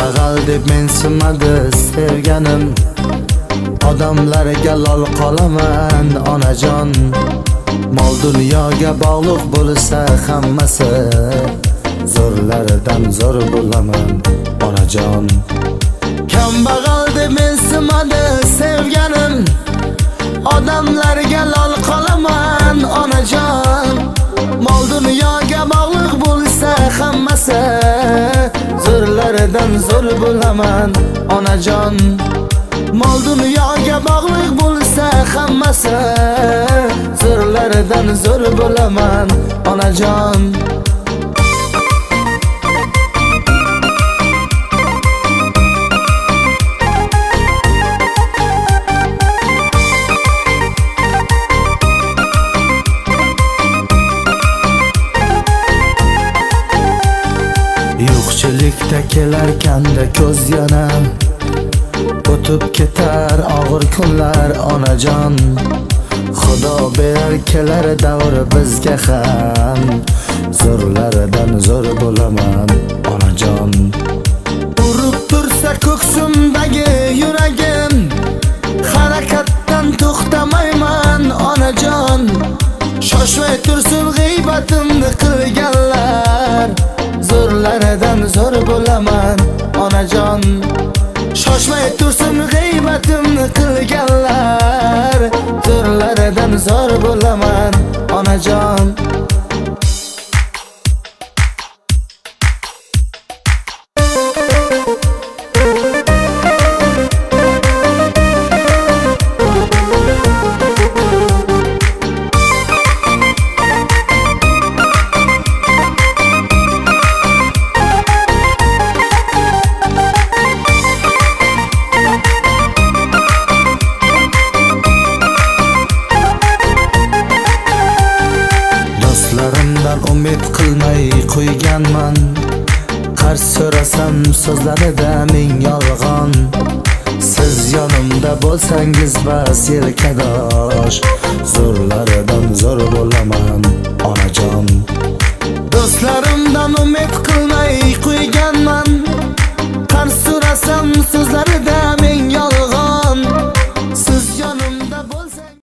Kambag'al deb mensimadi sevganim, odamlarga lol qolaman onajon. Mol dunyoga bog'liq bo'lsa hammasi, zo'rlaridan zo'r bo'laman onajon. Kambag'al deb mensimadi sevganim, odamlarga lol qolaman onajon. Mol dunyoga bog'liq bo'lsa hammasi, zo'rlaridan zo'r bo'laman onajon. Mol dunyoga bog'liq bo'lsa hammasi, zo'rlaridan zo'r bo'laman onajon. Yo'qchilikda kelarkanda ko'z yana, o'tib ketar og'ir kunlar onajon. Xudo berar kelar davr bizga ham, zo'rlaridan zo'r bo'laman onajon. Urib tursa ko'ksimdagi yuragim, harakatdan to'xtamayman onajon. Shoshmay tursin g'iybatimni qilganlar, zo'rlaridan zo'r bo'laman onajon. Shoshmay tursin g'iybatimni qilganlar, zo'rlaridan zo'r bo'laman onajon. Do'stlarimdan umid qilmay qo'yganman, qarz so'rasam so'zlarida ming yolg'on. Siz yonimda bo'lsangiz bas yelkadosh, zo'rlaridan zo'r bo'laman onajon. Do'stlarimdan umid qilmay qo'yganman, qarz so'rasam so'zlarida